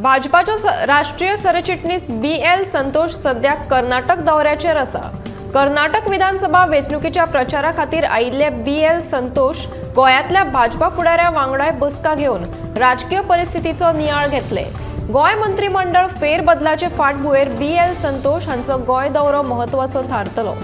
भाजपाचो राष्ट्रीय सरचिटणीस बी.एल. संतोष सध्या कर्नाटक दौऱ्याचेर आसा. कर्नाटक विधानसभा वेंचणुकेच्या प्रचारा खातीर आयिल्ले बी.एल. संतोष गोंयांतल्या भाजपा फुडाऱ्या वांगडाय बसका घेवन राजकीय परिस्थितीचो नियाळ घेतले. गोंय मंत्रिमंडळ फेरबदलाचे फाटभुंयेर बी.एल. संतोष हांचो गोंय दौरो म्हत्वाचो थारतलो.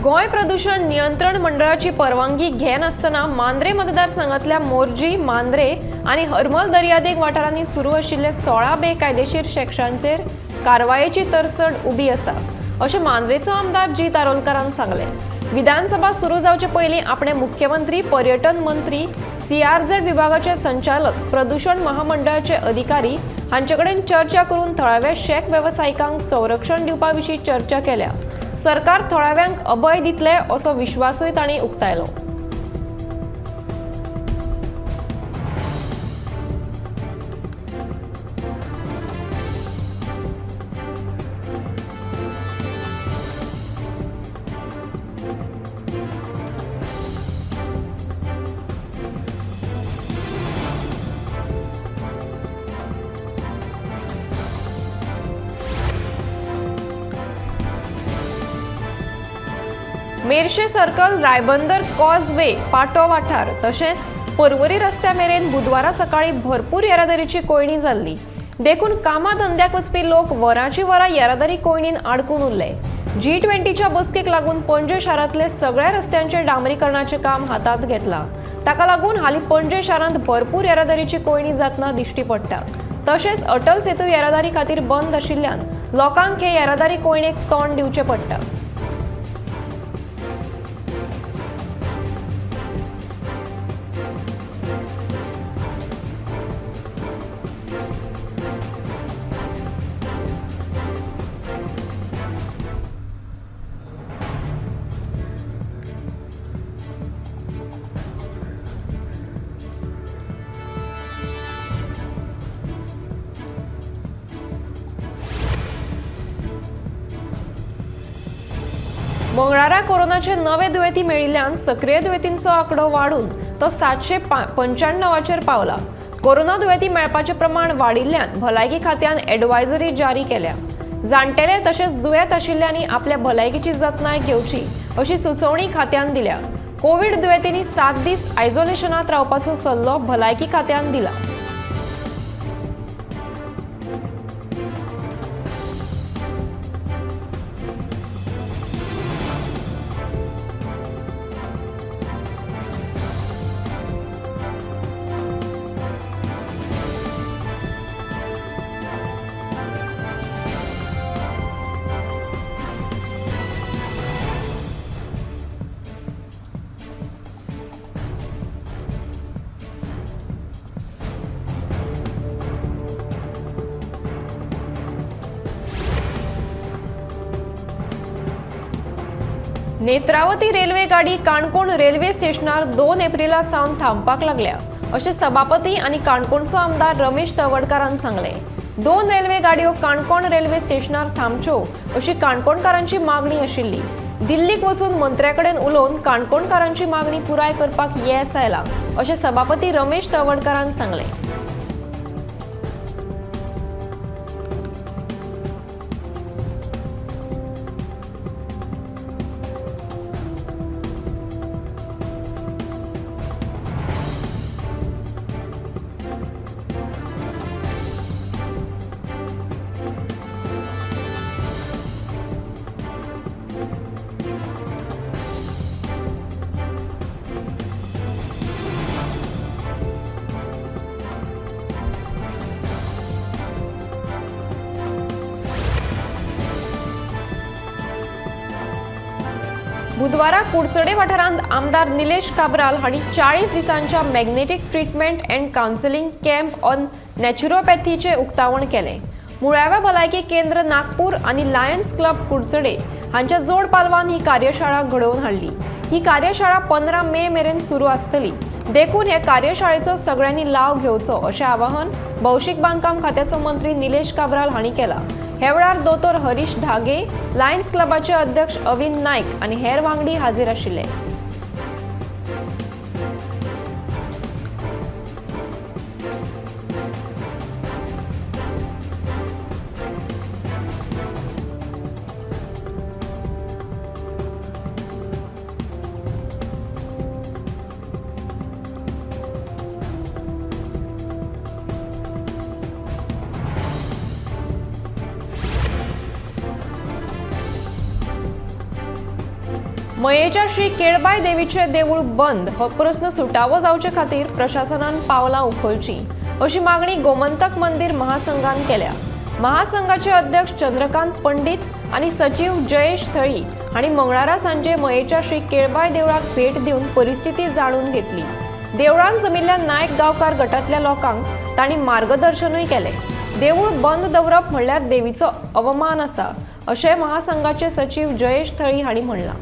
गोंय प्रदूषण नियंत्रण मंडळाची परवानगी घेनासतना मांद्रे मतदारसंघातल्या मोरजी, मांद्रे आनी हरमल दर्यादेग वाठारांनी सुरू आशिल्ले 16 बेकायदेशीर शॅक्सांचेर कारवायेची तरसड उबी आसा अशें मांद्रेचो आमदार जीत आरोलकारान सांगलें. विधानसभा सुरू जावचे पयलीं आपणे मुख्यमंत्री, पर्यटन मंत्री, सीआरझेड विभागाचे संचालक, प्रदूषण महामंडळाचे अधिकारी हांचे कडेन चर्चा करून थळाव्या शॅक वेवसायिकांक संरक्षण दिवपा विशीं चर्चा केल्या. सरकार थळाव्यांक अभय दितले असो विश्वासूय तांणी उक्तायलो. मेरशे सर्कल, रायबंदर कॉजवे, पाटो वाठार तशेंच पर्वरी रस्त्या मेरेन बुधवारा सकाळी भरपूर येरादारीची कोंयडी जाल्ली. देखून कामा धंद्याक वचपी लोक वरांची वरां येरादारी कोंयडीन आडकून उरले. G20च्या बसकेक लागून पणजे शारांतले सगळ्या रस्त्यांचे डांबरीकरणाचें काम हातांत घेतलां. ताका लागून हालीं पणजे शारांत भरपूर येरादारीची कोंयडी जातना दिश्टी पडटा. तशेंच अटल सेतू येरादारी खातीर बंद आशिल्ल्यान लोकांक हे येरादारी कोंयडेक तोंड दिवचें पडटा. मंगळारा कोरोनाचे नवे दुयेंती मेळिल्ल्यान सक्रीय दुयेंतींचो आंकडो वाडून तो 795चेर पावला. कोरोना दुयेंती मेळपाचें प्रमाण वाडिल्ल्यान भलायकी खात्यान एडवायजरी जारी केल्या. जाणटेले तशेंच दुयेंत आशिल्ल्यांनी आपल्या भलायकीची जतनाय घेवची अशी सुचोवणी खात्यान दिल्या. कोवीड दुयेंतींनी 7 दीस आयसोलेशनांत रावपाचो सल्लो भलायकी खात्यान दिला. नेत्रावती रेल्वे गाडी काणकोण रेल्वे स्टेशनार 2 एप्रिला सावन थांबपाक लागल्या अशें सभापती आनी काणकोणचो आमदार रमेश तवडकारान सांगलें. 2 रेल्वे गाडयो काणकोण रेल्वे स्टेशनार थांबच्यो अशी काणकोणकारांची मागणी आशिल्ली. दिल्लीक वचून मंत्र्या कडेन उलोवन काणकोणकारांची मागणी पुराय करपाक येस आयलां अशें सभापती रमेश तवडकारान सांगलें. बुधवारा कुडचडे वाठारांत आमदार निलेश काब्राल हांणी 40 दिसांच्या magnetic treatment and counselling camp on नॅच्युरोपॅथीचें उक्तावण केलें. मुळाव्या भलायकी केंद्र नागपूर आनी लायन्स क्लब कुडचडे हांच्या जोड पालवान ही कार्यशाळा घडोवन हाडली. ही कार्यशाळा 15 मे मेरेन सुरू आसतली, देखून हे कार्यशाळेचो सगळ्यांनी लाव घेवचो अशें आवाहन भौशीक बांदकाम खात्याचो मंत्री निलेश काब्राल हांणी केला. हे वेळार दोतोर हरीश धागे, लायन्स क्लबाचे अध्यक्ष अविन नायक आनी हेर वांगडी हाजीर आशिल्ले. मयेच्या श्री केळबाय देवीचे देवूळ बंद हो प्रस्न सुटावो जावचे खातीर प्रशासनान पावलां उखलची अशी मागणी गोमंतक मंदिर महासंघान केल्या. महासंघाचे अध्यक्ष चंद्रकांत पंडित आनी सचीव जयेश थळी हांणी मंगळारा सांजे मयेच्या श्री केळबाय देवळाक भेट दिवन परिस्थिती जाणून घेतली. देवळांत जमिल्ल्या नायक गांवकार गटांतल्या लोकांक तांणी मार्गदर्शनूय केलें. देवूळ बंद दवरप म्हणल्यार देवीचो अवमान आसा अशें महासंघाचे सचीव जयेश थळी हांणी म्हणलां.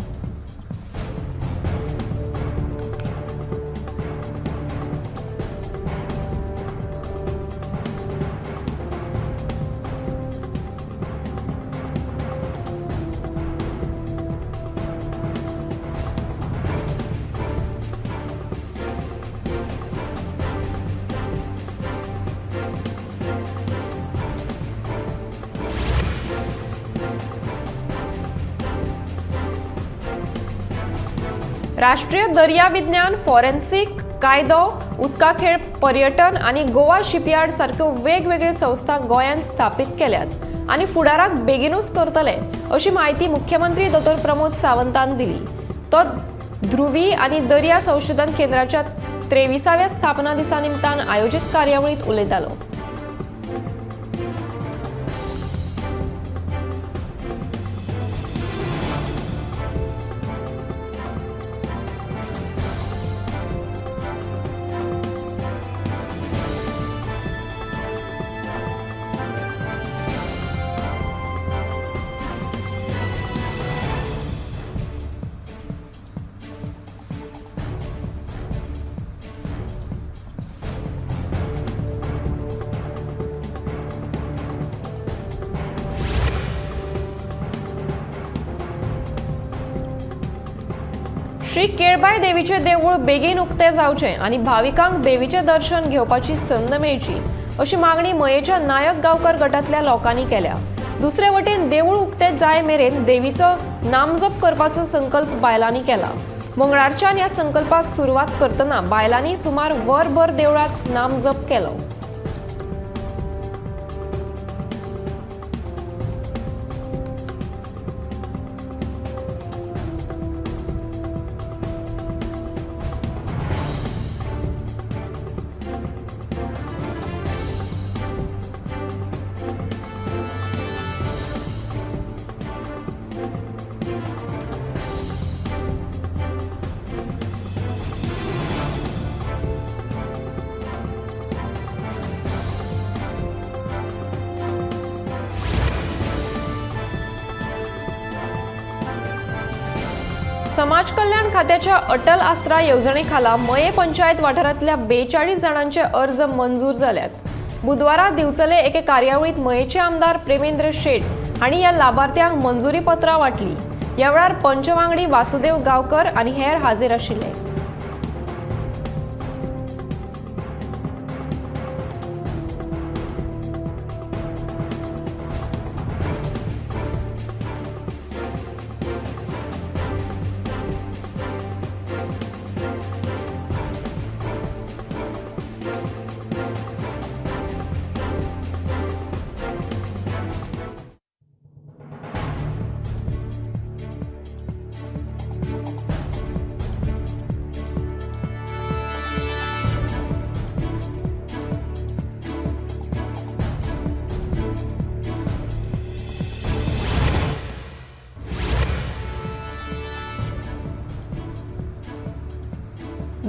राष्ट्रीय दर्या विज्ञान, फॉरेन्सिक कायदो, उदका खेळ, पर्यटन आनी गोवा शिपयार्ड सारक्यो वेगवेगळ्यो संस्था गोंयांत स्थापीत केल्यात आनी फुडाराक बेगिनूच करतले अशी म्हायती मुख्यमंत्री दोतोर प्रमोद सावंतान दिली. तो ध्रुवी आनी दर्या संशोधन केंद्राच्या 23व्या स्थापना दिसा निमतान आयोजीत कार्यावळींत उलयतालो. श्री केळबाय देवीचे देवूळ बेगीन उक्ते जावचें आनी भाविकांक देवीचें दर्शन घेवपाची संद मेळची अशी मागणी मयेच्या नायक गांवकर गटांतल्या लोकांनी केल्या. दुसरे वटेन देवूळ उक्ते जाय मेरेन देवीचो नामजप करपाचो संकल्प बायलांनी केला. मंगळारच्यान ह्या संकल्पाक सुरवात करतना बायलांनी सुमार वरभर देवळांत नामजप केलो. समाज कल्याण खात्याच्या अटल आसरा येवजणेखाला मये पंचायत वाठारांतल्या 42 जाणांचे अर्ज मंजूर जाल्यात. बुधवारा दिवचले एके कार्यावळीत मयेचे आमदार प्रेमेंद्र शेट हांणी ह्या लाभार्थ्यांक मंजुरी पत्रां वांटली. ह्या वेळार पंचवांगडी वासुदेव गांवकर आनी हेर हाजीर आशिल्ले.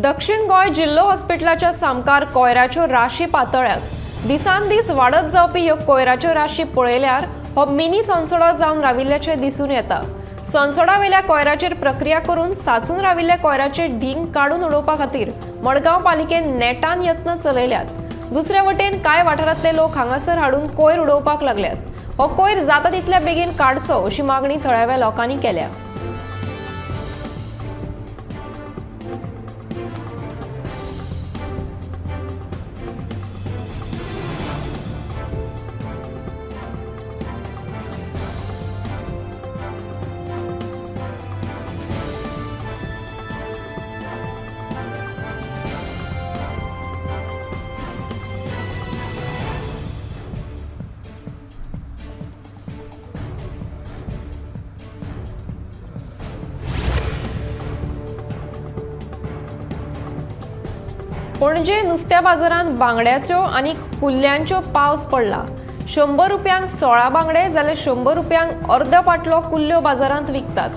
दक्षिण गोंय जिल्हो हॉस्पिटलाच्या सामकार कोयराच्यो राशी पातळ्ळ्यात. दिसान दीस वाडत जावपी ह्यो कोयराच्यो राशी पळयल्यार हो मिनी सोनसडो जावन राविल्ल्याचें दिसून येता. सोनसडावेल्या कोयराचेर प्रक्रिया करून साचून राविल्ल्या कोयराचे ढींग काडून उडोवपा खातीर मडगांव पालिकेन नेटान यत्न चलयल्यात. दुसरे वटेन कांय वाठारांतले लोक हांगासर हाडून कोयर उडोवपाक लागल्यात. हो कोयर जाता तितल्या बेगीन काडचो अशी मागणी थळाव्या लोकांनी केल्या. पणजे नुस्त्या बाजारांत बांगड्याच्यो आनी कुल्ल्यांच्यो पावस पडला. 100 रुपयांक 16 बांगडे जाल्यार 100 रुपयांक अर्द पाटलो कुल्ल्यो बाजारांत विकतात.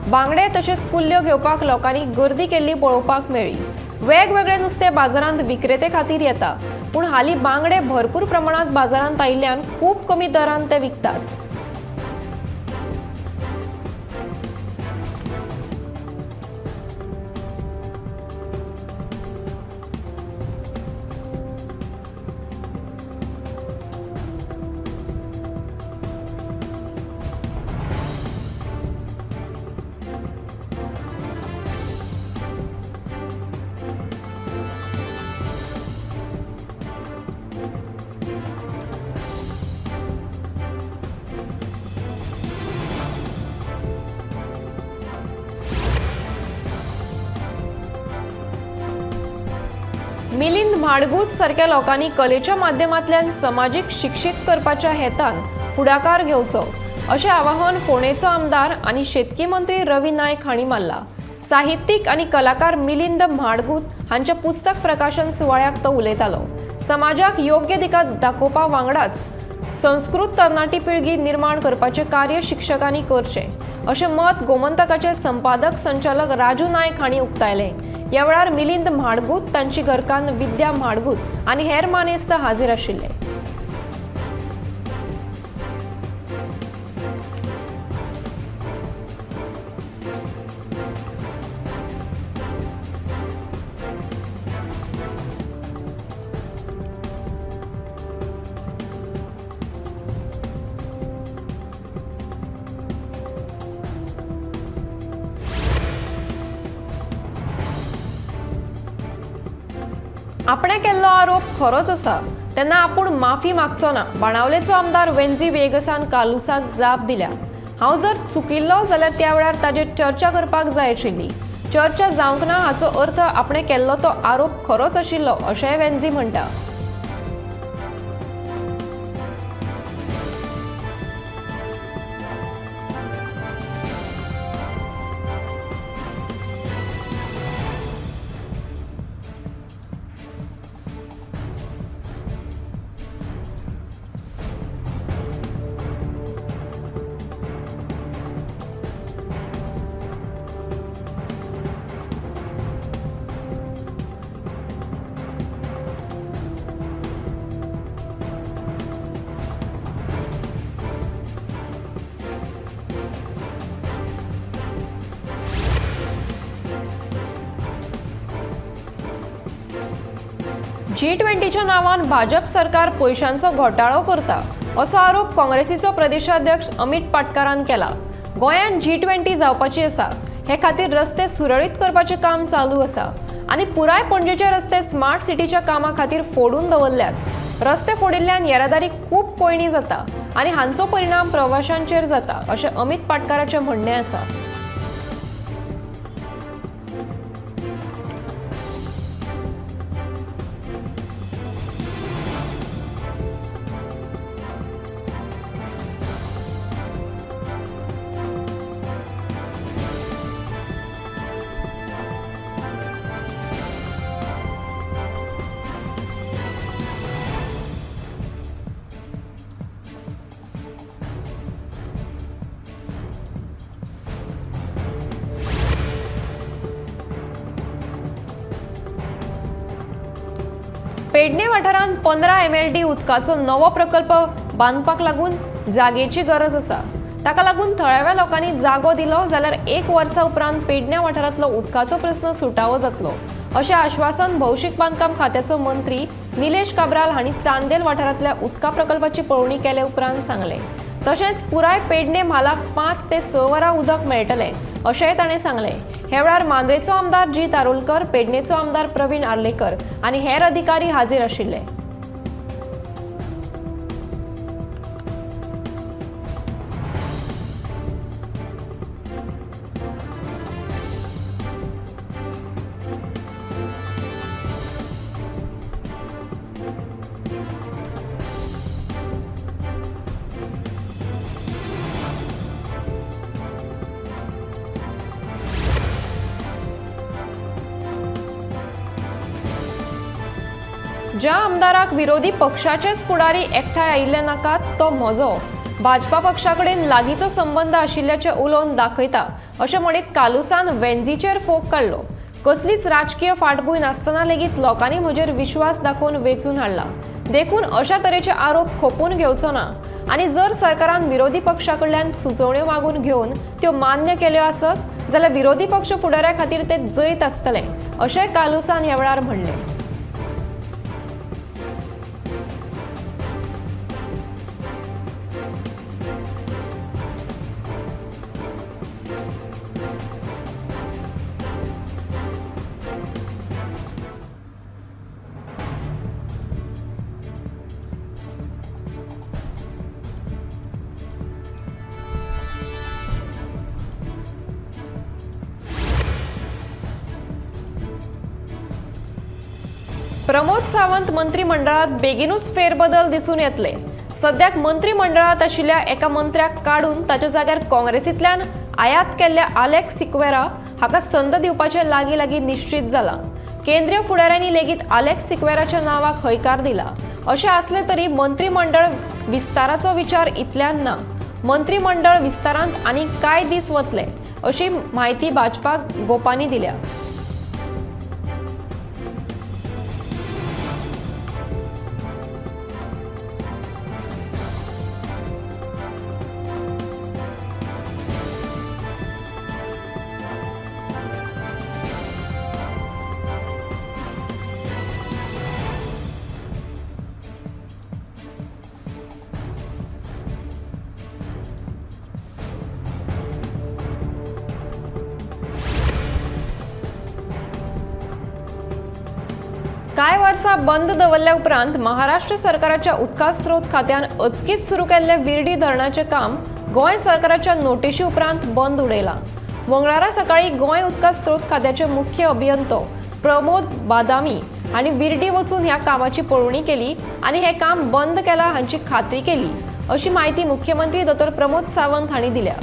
बांगडे तशेंच कुल्ल्यो घेवपाक लोकांनी गर्दी केल्ली पळोवपाक मेळ्ळी. वेगवेगळे नुस्तें बाजारांत विक्रेते खातीर येता, पूण हालीं बांगडे भरपूर प्रमाणांत बाजारांत आयिल्ल्यान खूब कमी दरान ते विकतात. मिलिंद म्हाडगूत सारक्या लोकांनी कलेच्या माध्यमांतल्यान समाजीक शिक्षीत करपाच्या हेतान फुडाकार घेवचो अशें आवाहन फोंडेचो आमदार आनी शेतकी मंत्री रवी नायक हांणी मारला. साहित्यीक आनी कलाकार मिलिंद म्हाडगूत हांच्या पुस्तक प्रकाशन सुवाळ्याक तो उलयतालो. समाजाक योग्य दिका दाखोवपा वांगडाच संस्कृत तरणाटी पिळगी निर्माण करपाचें कार्य शिक्षकांनी करचें अशें मत गोमंतकाचे संपादक संचालक राजू नायक हांणी उक्तायलें. ह्या वेळार मिलिंद म्हाडगूत, तांची घरकान्न विद्या म्हाडगूत आनी हेर मानेस्त हाजीर आशिल्ले. आपणे केल्लो आरोप खरोच आसा तेन्ना आपूण माफी मागचो ना, बाणावलेचो आमदार वेन्झी वेगसान कालुसाक जाप दिल्या. हांव जर चुकिल्लो जाल्यार त्या वेळार ताजेर चर्चा करपाक जाय आशिल्ली. चर्चा जावंक ना हाचो अर्थ आपणे केल्लो तो आरोप खरोच आशिल्लो अशेंय वेन्झी म्हणटा. G20च्या नावान भाजप सरकार पयशांचो घोटाळो करता असो आरोप काँग्रेसीचो प्रदेशाध्यक्ष अमित पाटकारान केला. गोंयांत G20 जावपाची आसा, हे खातीर रस्ते सुरळीत करपाचें काम चालू आसा आनी पुराय पणजेचे रस्ते स्मार्ट सिटीच्या कामा खातीर फोडून दवरल्यात. रस्ते फोडिल्ल्यान येरादारी खूब कोयणी जाता आनी हांचो परिणाम प्रवाशांचेर जाता अशें अमित पाटकाराचें म्हणणें आसा. पेडणे वाठारांत 15 MLD उदकाचो नवो प्रकल्प बांदपाक लागून जागेची गरज आसा. ताका लागून थळाव्या लोकांनी जागो दिलो जाल्यार 1 वर्सा उपरांत पेडण्या वाठारांतलो उदकाचो प्रस्न सुटावो जातलो अशें आश्वासन भौशीक बांदकाम खात्याचो मंत्री निलेश काब्राल हांणी चांदेल वाठारांतल्या उदका प्रकल्पाची पळोवणी केले उपरांत सांगलें. तशेंच पुराय पेडणे म्हालाक 5 ते 6 वरां उदक मेळटलें अशेंय ताणें सांगलें. हे वेळार मांद्रेचो आमदार जी तारुलकर, पेडणेचो आमदार प्रवीण आर्लेकर आनी हेर अधिकारी हाजीर आशिल्ले. ज्या आमदाराक विरोधी पक्षाचेच फुडारी एकठांय आयिल्ले नाकात तो म्हजो भाजपा पक्षा कडेन लागींचो संबंद आशिल्ल्याचें उलोवन दाखयता अशें म्हणीत कालुसान वेंझीचेर फोग काडलो. कसलीच राजकीय फाटभूंय नासतना लेगीत लोकांनी म्हजेर विश्वास दाखोवन वेंचून हाडला, देखून अशा तरेचे आरोप खपून घेवचो ना आनी जर सरकारान विरोधी पक्षा कडल्यान सुचोवण्यो मागून घेवन त्यो मान्य केल्यो आसत जाल्यार विरोधी पक्ष फुडाऱ्या खातीर ते जैत आसतलें अशें कालुसान ह्या वेळार म्हणलें. प्रमोद सावंत मंत्रिमंडळात बेगीनूच फेरबदल दिसून येतले. सद्याक मंत्रिमंडळात आशिल्ल्या एका मंत्र्याक काडून ताच्या जाग्यार काँग्रेसींतल्यान आयात केल्ल्या आलेक्स सिक्वेरा हाका संद दिवपाचें लागीं लागीं निश्चीत जालां. केंद्रीय फुडाऱ्यांनी लेगीत आलेक्स सिक्वेराच्या नांवाक हयकार दिला. अशें आसलें तरी मंत्रिमंडळ विस्ताराचो विचार इतल्यान ना. मंत्रिमंडळ विस्तारांत आनी कांय दीस वतले अशी म्हायती भाजपा गोपांनी दिल्या. कांय वर्सां बंद दवरल्या उपरांत महाराष्ट्र सरकाराच्या उदका स्रोत खात्यान अचकीत सुरू केल्लें विर्डी धरणाचें काम गोंय सरकाराच्या नोटिशी उपरांत बंद उडयलां. मंगळारा सकाळीं गोंय उदका स्रोत खात्याचे मुख्य अभियंतो प्रमोद बादामी हांणी विर्डी वचून ह्या कामाची पळोवणी केली आनी हें काम बंद केलां हांची खात्री केली अशी म्हायती मुख्यमंत्री दोतोर प्रमोद सावंत हांणी दिल्या.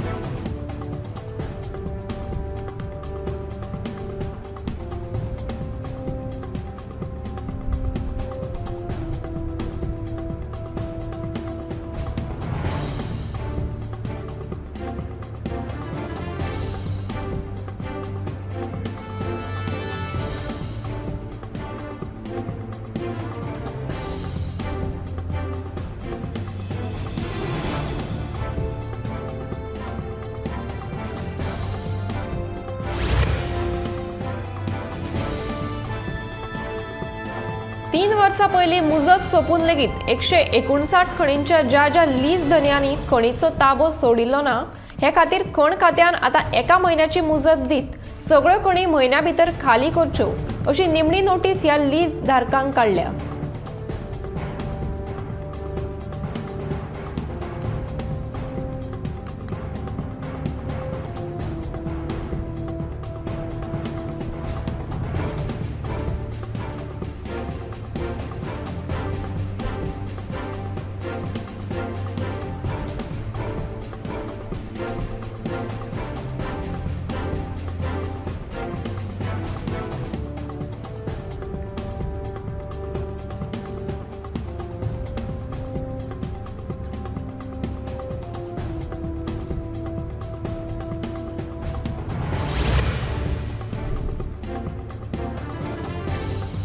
तीन वर्सां पयलीं मुजत सोंपून लेगीत 159 खणींच्या ज्या ज्या लीज धनयांनी खणीचो ताबो सोडिल्लो ना हे खातीर खण खात्यान आतां 1 म्हयन्याची मुजत दीत सगळ्यो खणी म्हयन्या भितर खाली करच्यो अशी निमणी नोटीस ह्या लीज धारकांक काडल्या.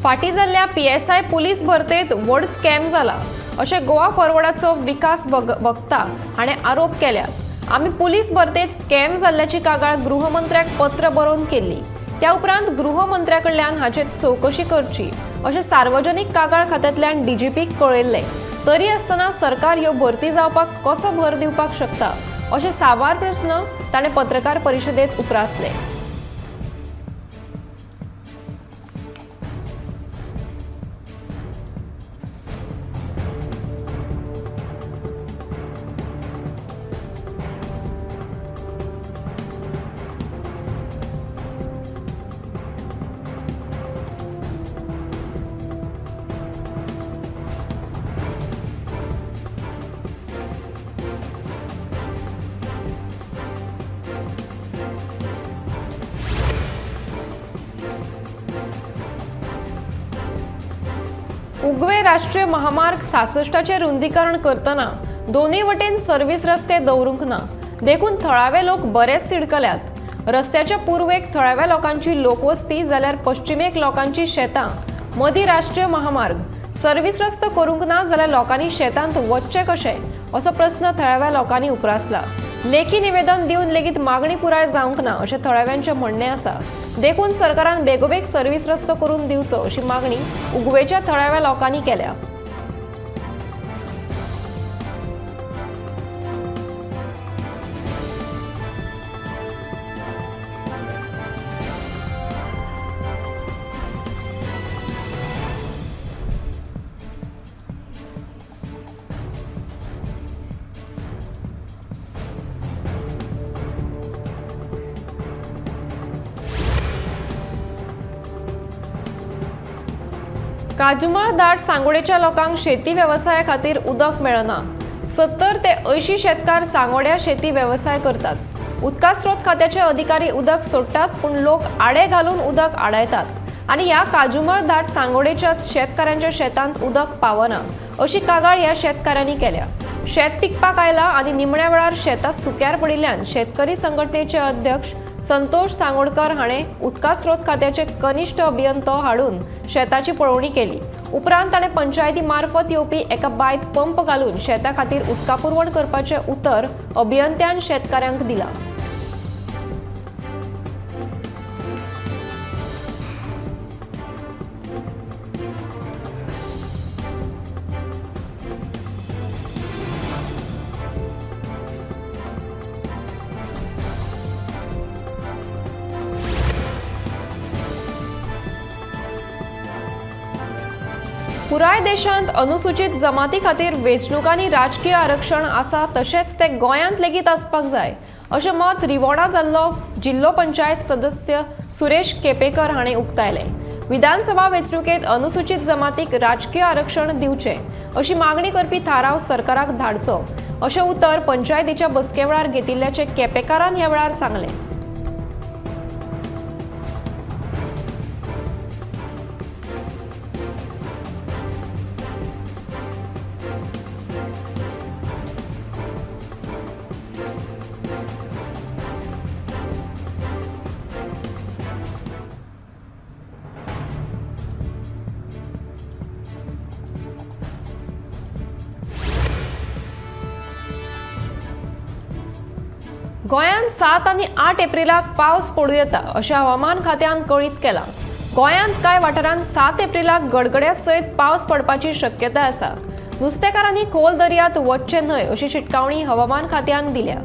फाटीं जाल्ल्या पीएसआय पुलीस भरतेंत व्हड स्कॅम जाला अशें गोवा फॉरवर्डाचो विकास भक्ता हाणें आरोप केल्यात। आमी पुलीस भरतेंत स्कॅम जाल्ल्याची कागाळ गृहमंत्र्याक पत्र बरोवन केल्ली। त्या उपरांत गृहमंत्र्या कडल्यान हाचेर चवकशी करची अशें सार्वजनीक कागाळ खात्यांतल्यान डीजीपीक कळयल्लें। तरी आसतना सरकार ह्यो भरती जावपाक कसो भर दिवपाक शकता अशे साबार प्रस्न ताणें पत्रकार परिशदेंत उप्रासले। उगवे राष्ट्रीय महामार्ग 66 रुंदीकरण करतना दोनूय वटेन सर्व्हिस रस्ते दवरूंक ना, देखून थळावे लोक बरेच तिडकल्यात। रस्त्याच्या पूर्वेक थळाव्या लोकांची लोकवस्ती जाल्यार पश्चिमेक लोकांची शेतां, मदीं राष्ट्रीय महामार्ग। सर्व्हिस रस्तो करूंक ना जाल्यार लोकांनी शेतांत वचचें कशें असो प्रस्न थळाव्या लोकांनी उप्रासला। लेखी निवेदन दिवन लेगीत मागणी पुराय जावंक ना अशें थळाव्यांचें म्हणणें आसा। देखून सरकारान बेगोबेग सर्व्हिस रस्तो करून दिवचो अशी मागणी उगवेच्या थळाव्या लोकांनी केल्या। काजुमळ दाट सांगोडेच्या लोकांक शेती वेवसाया खातीर उदक मेळना। 70 ते 80 शेतकार सांगोड्या शेती वेवसाय करतात। उदका स्रोत खात्याचे अधिकारी उदक सोडटात, पूण लोक आडे घालून उदक आडायतात आनी ह्या काजुमळ दाट सांगोडेच्या शेतकारांच्या शेतांत उदक पावना अशी कागाळ ह्या शेतकारांनी केल्या। शेत पिकपाक आयला आनी निमण्या वेळार शेतां सुक्यार पडिल्ल्यान शेतकरी संघटनेचे अध्यक्ष संतोष सांगोडकर हाणें उदका स्रोत खात्याचे कनिष्ठ अभियंतो हाडून शेताची पळोवणी केली। उपरांत ताणें पंचायती मार्फत येवपी एका बांयत पंप घालून शेता खातीर उदका पुरवण करपाचें उतर अभियंत्यान शेतकारांक दिलां। पुराय देशांत अनुसूचित जमाती खातीर वेंचणुकांनी राजकीय आरक्षण आसा तशेंच ते गोंयांत लेगीत आसपाक जाय अशें मत रिवोणा जाल्लो जिल्लो पंचायत सदस्य सुरेश केपेकर हाणें उक्तायलें। विधानसभा वेंचणुकेंत अनुसूचित जमातीक राजकीय आरक्षण दिवचें अशी मागणी करपी थाराव सरकाराक धाडचो अशें उतर पंचायतीच्या बसके वेळार घेतिल्ल्याचें केपेकारान ह्या वेळार सांगलें। गोंयांत 7 आनी 8 एप्रिलाक पावस पडूं येता अशें हवामान खात्यान कळीत केलां। गोंयांत कांय वाठारांत 7 एप्रिलाक गडगड्या सयत पावस पडपाची शक्यताय आसा। नुस्तेकारांनी खोल दर्यांत वचचें न्हय अशी शिटकावणी हवामान खात्यान दिल्या।